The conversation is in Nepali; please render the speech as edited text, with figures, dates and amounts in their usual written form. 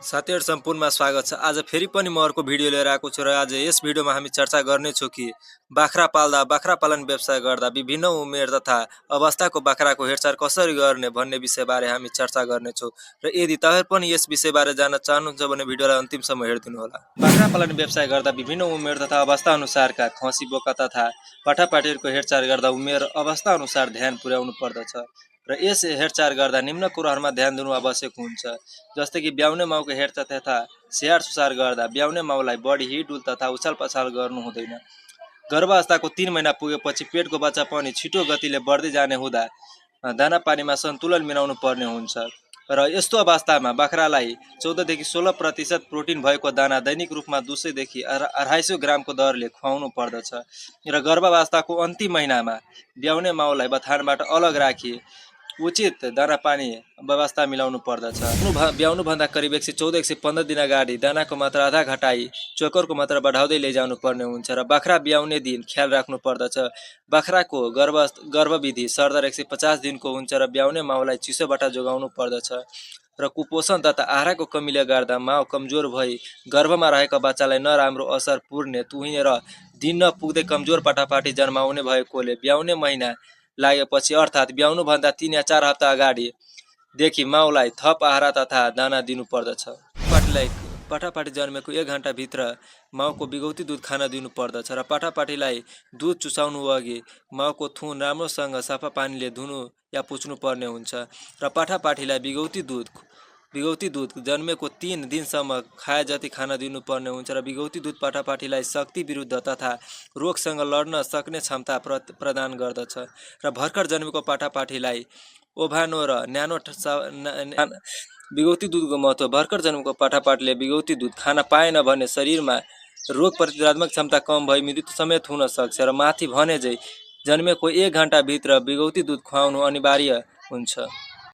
साथीहरु सम्पूर्णमा स्वागत छ। आज फेरि पनि म अर्को भिडियो लिएर आएको छु र आज यस भिडियोमा हामी चर्चा गर्नेछौँ कि बाख्रा पाल्दा बाख्रा पालन व्यवसाय गर्दा विभिन्न उमेर तथा अवस्थाको बाख्राको हेरचाह कसरी गर्ने भन्ने विषयबारे हामी चर्चा गर्नेछौँ र यदि तपाईहरु पनि यस विषयबारे जान्न चाहनुहुन्छ भने भिडियोलाई अन्तिमसम्म हेर्दिनु होला। बाख्रा पालन व्यवसाय गर्दा विभिन्न उमेर तथा अवस्था अनुसारका खसी बोका तथा पाठापाठीहरुको हेरचाह गर्दा उमेर अवस्था अनुसार ध्यान पुर्याउनु पर्दछ र यस हेरचाह गर्दा निम्न कुराहरुमा ध्यान दिनु आवश्यक हुन्छ। जस्तै कि ब्याउने माउको हेरचाह तथा स्याहार सुसार गर्दा ब्याउने माउलाई बढी हिडडुल तथा उछालपछाल गर्नु हुँदैन। गर्भावस्थाको 3 महिना पुगेपछि पेटको बच्चा पनि छिटो गतिले बढ्दै जाने हुँदा दाना पानीमा सन्तुलन मिलाउनु पर्ने हुन्छ र यस्तो अवस्थामा बाख्रालाई 14 देखि 16% प्रोटिन भएको दाना दैनिक रूपमा 200 देखि 250 ग्रामको दरले खुवाउनु पर्दछ र गर्भावस्थाको अन्तिम महिनामा ब्याउने माउलाई बथानबाट अलग राखी उचित दाना पानी व्यवस्था मिलाउनु पर्दछ। ब्याउनु भन्दा करिब 114 115 दिन अगाडि दानाको मात्रा आधा घटाई चोकरको मात्रा बढाउँदै लैजानु पर्ने हुन्छ र बाख्रा ब्याउने दिन ख्याल राख्नु पर्दछ। बाख्राको गर्भविधि सरदर 150 दिनको हुन्छ र ब्याउने माउलाई चिसोबाट जोगाउनु पर्दछ र कुपोषण तथा आहारको कमीले गर्दा माउ कमजोर भई गर्भमा रहेका बच्चालाई नराम्रो असर पुर्ने तुहिने र दिन नपुग्दै कमजोर पाठापाठी जन्माउने भएकोले ब्याउने महिना लागेपछि अर्थात् ब्याउनु भन्दा 3 या 4 हप्ता अगाडि देखि माउलाई थप आहार तथा दाना दिनु पर्दछ। पाठापाठी जन्मेको 1 घण्टा भित्र माउको बिगौती दूध खान दिनु पर्दछ र पाठापाठीलाई दूध चुसाउनु अघि माउको थुन राम्रोसँग सफा पानीले धुनु या पुछ्नु पर्ने हुन्छ र पाठापाठीलाई बिगौती दूध जन्मेको 3 दिनसम्म खाए जति खान दिनु पर्ने हुन्छ र बिगौती दूध पाठापाठीलाई शक्ति विरुद्ध तथा रोगसँग लड्न सक्ने क्षमता प्रदान गर्दछ र भर्खर जन्मेको पाठापाठीलाई ओभानो र न्यानो बिगौती दूधको महत्त्व। भर्खर जन्मेको पाठापाठीले बिगौती दूध खान पाएन भने शरीरमा रोग प्रतिरोधक क्षमता कम भई मृत्यु समेत हुन सक्छ र माथि भने जन्मेको 1 घण्टा भित्र बिगौती दूध खुवाउनु अनिवार्य हुन्छ।